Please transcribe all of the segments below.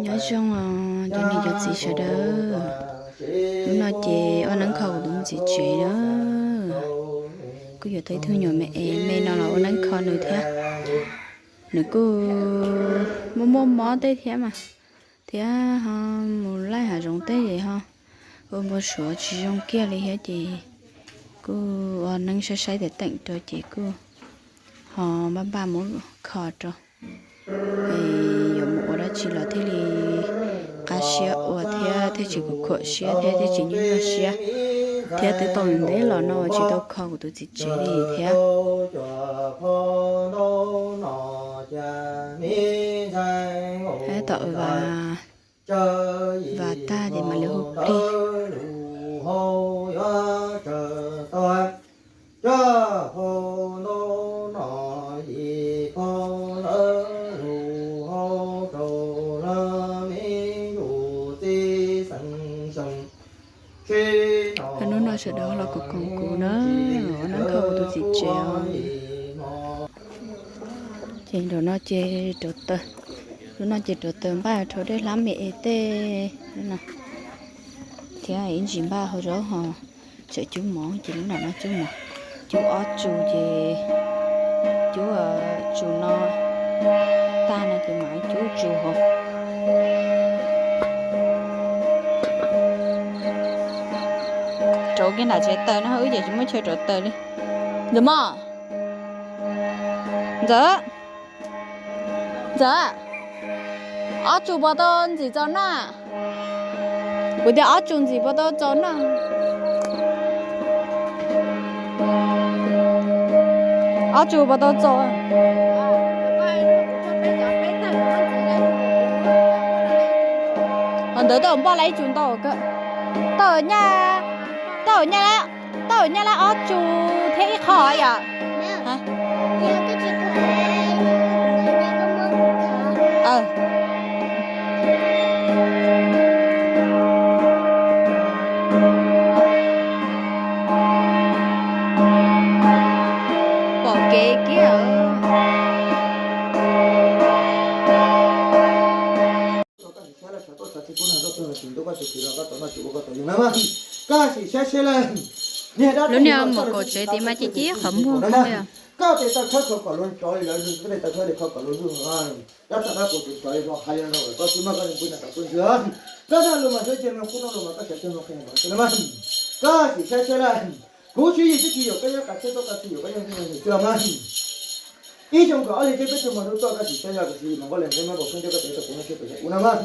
Nyob zoo os cov niam cov txiv sawv daws, hnub no ces ua neeb kho kuv tus txiv tsev na. Kuj yuav tau ib tug nyuam me es me no los ua neeb kho nws thiab. Nws kuj muaj muaj mob tej thiab mas, thiab ho mus laij hav zoov tej es ho ua npau suav tsis zoo kiag li thiab ces kuj ua neeb saib saib teem teem rau ces kuj ho npaj npaj muab kho rau. Yuav mus ua dab tsi los thiaj li qab siab ua thiab thiaj tsis khuam siab thiab thiaj tsis nyuaj nyuaj siab, thiab twb tau ntev los no tsis tau kho kuv tus txiv tsev li thiab. Tom vas tag ces mam li hu plig. Hnub no sawv daws los koom koom kuv na, ua neeb kho kuv tus txiv tsev. Ces nram no ces rauv taws, lub no ces rauv taws npaj rau dej hlab me es tej no, thiab ib ntsis npaj hau zaub ho tseem cub mov ces lub nram no cub mov, cub ob tsu ces cub tsu no tag no ces mam cub tsu hauv. Rauv kiag nram tsev taws no wb ces tsis muaj chaw rauv taws li. Ntxawm mog, ntxawm, ntxawm, ob tsu puas tau ntxim txaus noj? Kuv tias ob tsu ntxim puas tau txaus noj? Ob tsu puas tau txaus? Ntawd tau npoj la ib tsu ntau, tau nyaj, tau nyaj, tau nyaj la ob tsu thiab ib qho yom. Pom kev kiag. Lub niag mus kaum tsev tid mas cia cia qhov muag li. Koj tes taw khawb kho kom luag tsov li lawv, koj tes taw khawb li kho kom luag zuj, dab tag dab qus tus tsov li los hais li no, koj xwb mas koj li pw nram qab pw ntxwg. Koj noj lus mas xwb, cia mloog qub noj lus mas koj xav coj mloog qhia mas xwb na mas. Koj sim saib saib lawm, kuv tswv yim twb tsis yuam koj nyob qab tsheb, koj tsis yuam koj nyob ntawm tsheb los mas. Ib xyoo kaum ob hlis thiab peb tug mos ntuj tuaj, koj sim saib yog kuv tswv yim mas nqoj li nqeb mab npaum kheej thiab koj tes taw kuv noj siab pes yog kuv na mas.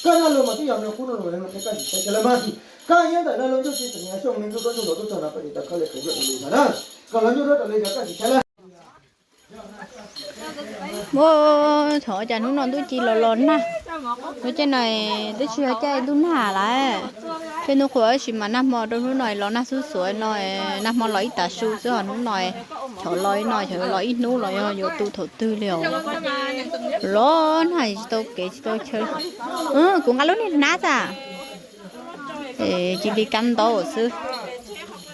Koj noj lus mas twb yog mloog qub noj lus mas qhia koj sim saib saib lawm mas. Koj nyob ntawm no lub ntuj tsis tseem yog xyoo me ntuj tuaj ntuj hluas tuaj txog no koj tes taw khawb li qhov yuav ua li mas na. Kom los ntuj dua raws li yog koj sim saib lawm. Muaj thaum cas hnub no ntuj ci los los nag, lub caij no twb tsis yog caij ntuj nag lawm. Caij ntuj qhua tab sis mas nag hmo rau hnub no los nag xub xuav no, nag hmo los ib tav su xwb ho hnub no, xyov los ib no xyov los ib hnub los yog yuav tu thaum twg li os. Los nag tsis tau kev tsis tau chaw, kuv nqa lub niag hnab xwb. Cia li kab ntaub xwb,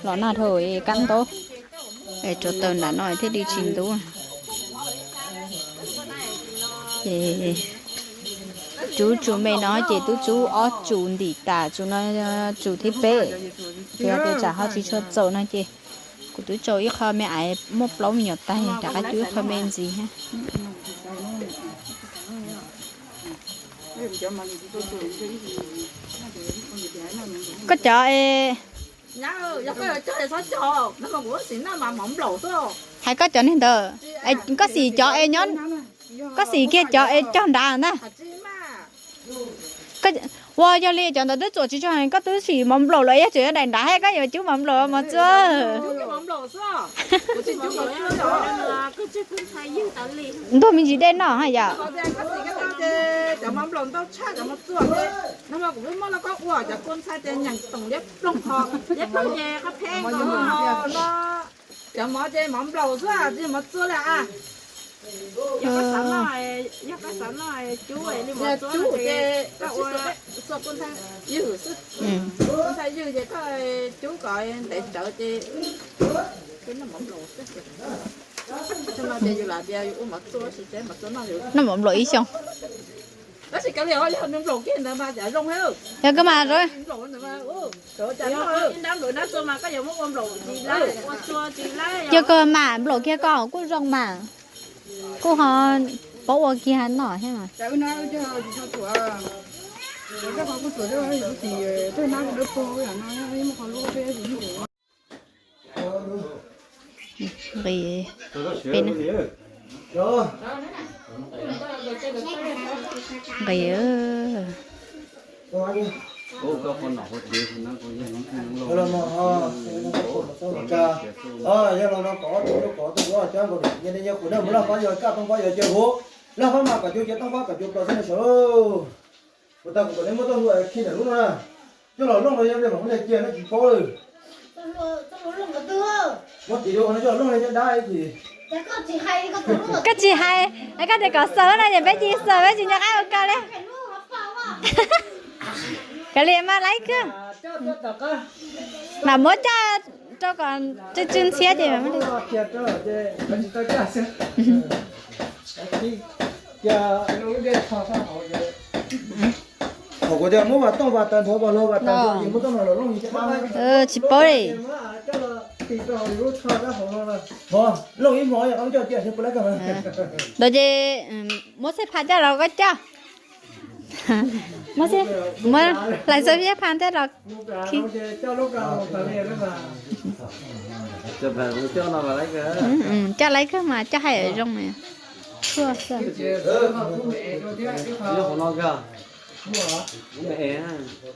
los nag dhau kab ntaub, rauv taws nram no thiaj li tsis ntub. Ces cub tsu me no ces twb cub ob tsu ntim tas, tsu no tsu thib peb, ces yog tias tsam ho tsis tshua txaus no ces kuv twb tsau ib qho me aiv muaj plaub me nyuam tais rov qab cub ib qho me ntxiv thiab. Koj cov, hais koj cov neeg ntawd, koj xim cov es nyob, koj xim kiag cov es cog nrad na. Ua yog li cov ntawd twb txuam tsis tso, koj twb sim mov nplaum los yog tseem yuav daim nrad thiab koj yuav cub mov nplaum mos txua. Ntuag me ntsis dej noj ha yom. Cov mov ces mov nplaum xwb, tsis mov txua li a. Yog koj xav noj, yog koj xav noj cub li mov txua ces koj ua xua kuj nthaij ywg xwb. Kuj nthaij ywg ces koj cub kom ntev tsawv ces noj mov nplaum xwb. Thaum no ces yus lam tias yus ua mov txua tab sis ces mov txua noj, noj mov nplaum ib xyoos. Tab sis Yog koj mas, yog koj mas nplaum kiag koj kuj zoo mas, kuj ho paub ua kiag no thiab mas. Nqis, peb na. Nqis. Laj Fab mas kom cuag cia Toj Fab kom cuag plos xwb na sav. Kuv tas kuv kom nej muab toj hlua khi ntawm lub no na. Coj los looj los yog li mam muab cia no tsis paub lawm. Muab tis rau no coj los looj li caj dab ib chim. Koj tsis hais, koj tias kom xaws no ces peb cia xaws, peb tsis nco qab ua kawg li. Kav liam mas laib kawg. Mam muab coj rau kom tsw tsw ntxhiab ces mam. Thaum kuv tias muab vas tooj vas tas nrho vas los vas tas nrho ces muab toj no los looj li caj dab. Tsis paub li. Ho, looj ib hmo yog qab coj cia thiab puas laib kawg. Ntawd ces muab xej pha coj los koj coj. Muab xej, muab hlais xej pha thiab los khi. Coj laib kawg mas coj hais zoo. Tshuaj xwb.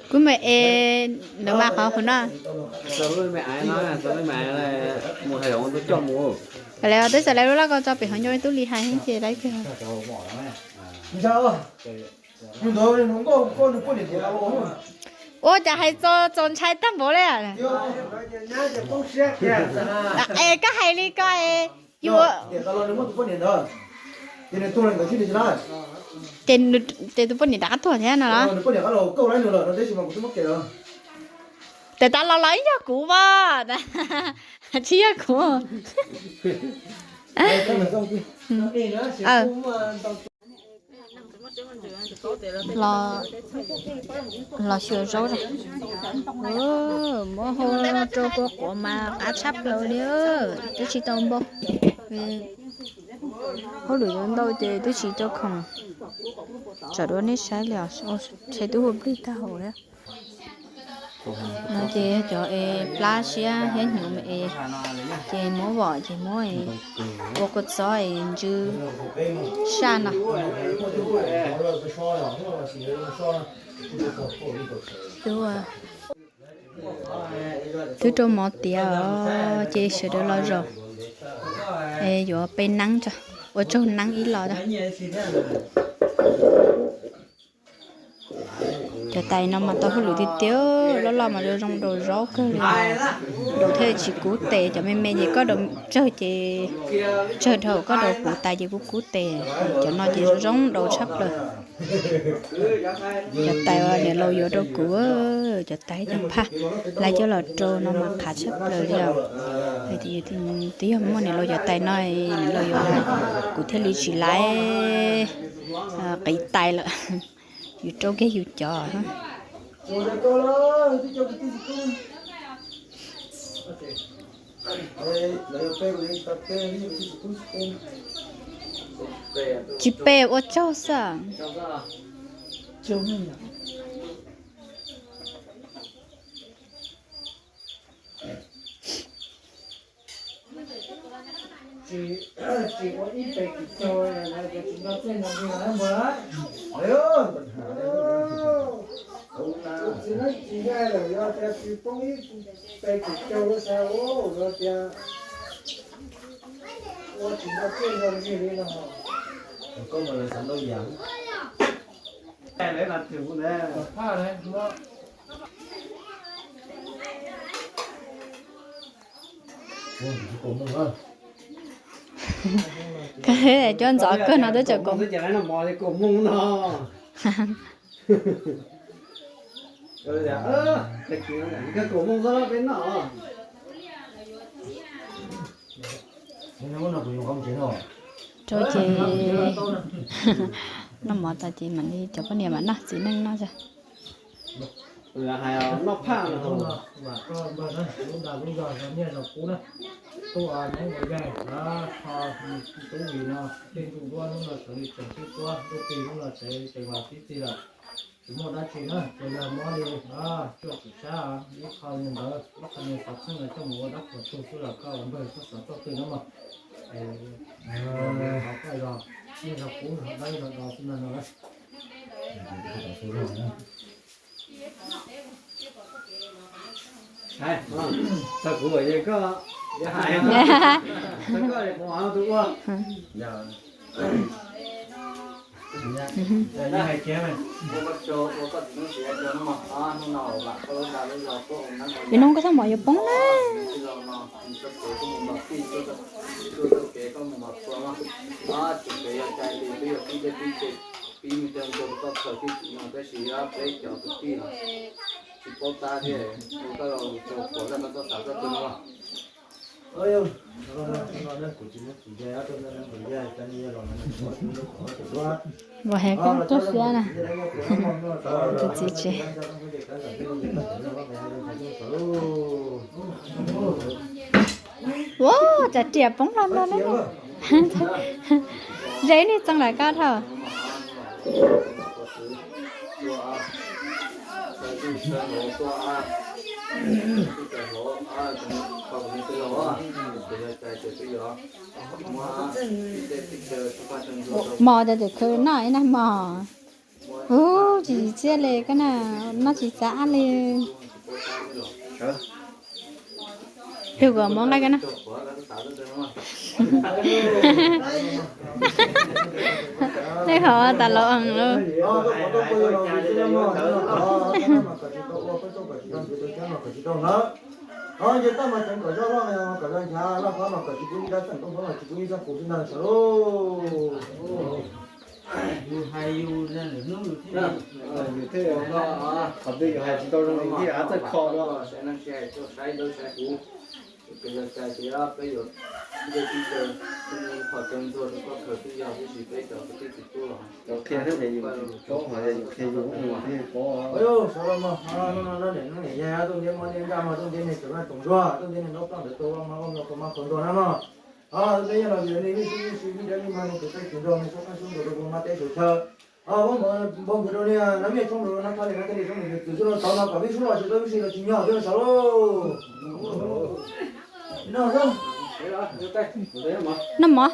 Kuv me es, ntawd mas qhov hauv no. Kav liam twb txawm lawv lub laj ko tso pem hauv ncoo tub li hais heev ces laib kawg. Ua cas hais txaus ntshai tag npaum li. Es koj hais li ko es yuav. Ces tus poj niam rov qab tuag thiab no los? Tes tav los los ib yog kuv mas. Tsis yog kuv. Los xyuas zaub. Muab hau rau kua quav mas qab tshaj plaws li. Twb tsis tau npau. Hauj lwm yuav ntau ces twb tsis tau khoom tsom dua nej saib li os. Ntshe twb hu plig tag hauv thiab. No ces cov es plab siab thiab hnyuv me es, ces muab vom ces muab ua kua txob es ntsw saj no. Twb rau mov tiav os, ces sawv daws los zaum es yuav pe neeb tso, ua tsaug neeb ib los. Cov tais no mas tau hauj lwm tiag tiag, loj loj mas zoo zoo daus zaub kawg li. Daus thiaj tsis kub tes, cov me me ces koj daus tsawg ces tsawg dhau, koj daus puv tais ces kub kub tes. Cov no ces zoo zoo daus tshaj plaws. Cov tais uas niam laus yuav rau kuv, cov tais cov phaj, lawv coj los rau no mas qhav tshaj plaws li os. Twb yog muaj niam laus cov tais no, niam laus yuav, kuv thiaj li tsis laiv qiv tais lawm. Yus rau kiag yus cov. Tsis pe ua tsaug xwb. Cov ntxov kawg no twb tseem kaum. Rau ces Noj mov tas ces mam li cov poj niam mam noj, txiv neej noj xwb. Noj phaj no. Vam koj npawg na, lub dag lub zog zog niaj zog kub na, tuaj neeb ua yaig, kho tub vim no tej ntuj duab hnub no sawv li tseem tib tuab, ntuj plig hnub no tseem tseem los tib txig lawm. Tsis muaj dab tsi na, tsuas yog muab li cuaj tsum sab ib qho li ntawd, ib qho li xov txheej los coj mus ua dab qhuas tug xwb los koj npawg txhob xav txoj twg na mog. Hov koj zog, niaj zog kub zog dawb zog do xwb ntag no. Txog kuv, koj, koj kuv ua tus ua. Yuav nug koj txhob mov yuav poob na. Pib mus coj ntxuag rau koj khaws tib tsim no tab sis peb cov kwv tij tsis paub tab thiab, ua koj los tau pom koj txoj xav txoj twg no. Vos heev koob tub siab na, tus txiv tsev. Ua cas riam poob hlo no na. Ze ib niag txeeg lawm koj dhau. Mos cov tseem khwv noj ib nag mos. Ub, tsis txiaj li koj na, noj tsis txav li. Lug kom muab nqaij koj na. Nej hov tas laus ees lawm. Qhov twg yus hais tsis tau zoo li thiab txawj kho no. Peb yuav cai tias peb yuav nce teb chaws, qhov cov ntxuag rau koj khaws twb yog, tiam sis peb cov kwv tij tsis tuaj los qhia thiab ces yus paub, qhov yog yus qhia yus mus thiaj paub. Sawv daws mog, hnub no lub niam hnub niam yaig tuaj ntiab mob ntiab ntsaj mog, tuaj ntiab niag tseem vaj tseem ntsuag, tuaj ntiab niag ntaub poj ntawd tuaj ua mab ua nplooj tua mab qhov ntuag na mog. Peb yog los yog nej vij sib vij sib vij dab vij mag nej tus txaij tus nraug nej sab qab sab ntuag rau puas mab teb sawv chaw. Npau npus rau niag nab mej tshoob rau nab thab li nab thab li tshoob rau yus txwv xwb rau tau no kom vij sub los tsis tau vij si los tsis nyog twb los saud lauj. Noj mov.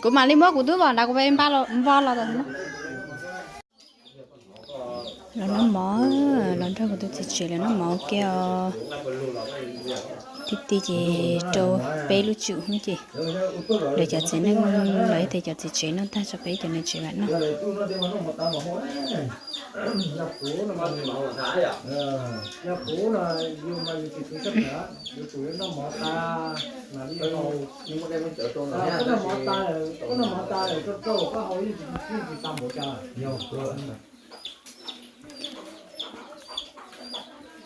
Kuv mam li muab kuv twb los nrad kuv npaj los tas. Los noj mov, los nrog kuv tus txiv tsev los noj mov ua ke os. Tib tib ces rau peb lub tswm hub ces lawv cov txiv neej los ib teg cov txiv tsev noj tag tso peb cov niam tsev mam noj.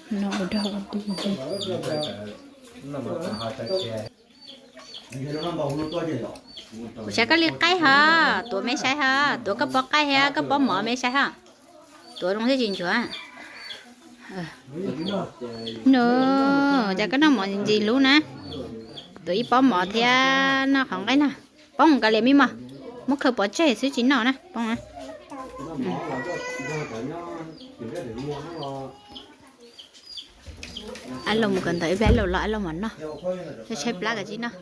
No ua dog ua dig. Kuv saib koj li qaib hos, tuav me saib hos, tuav koj pov qaib thiab koj pov mov me saib hos. Tuav zoo thiab tsis nchuav. No, cas koj noj mov ntxim hlub na. Tuav ib pob mov thiab noj qhov nqaij na. Poob nkaus li me mog, muab khaws pov tseg xwb tsis noj na, poob na. Ab Laug mus kawm ntawv ib pliag Ab Laug los Ab Laug mam noj, tshaib plab kawg tsis noj.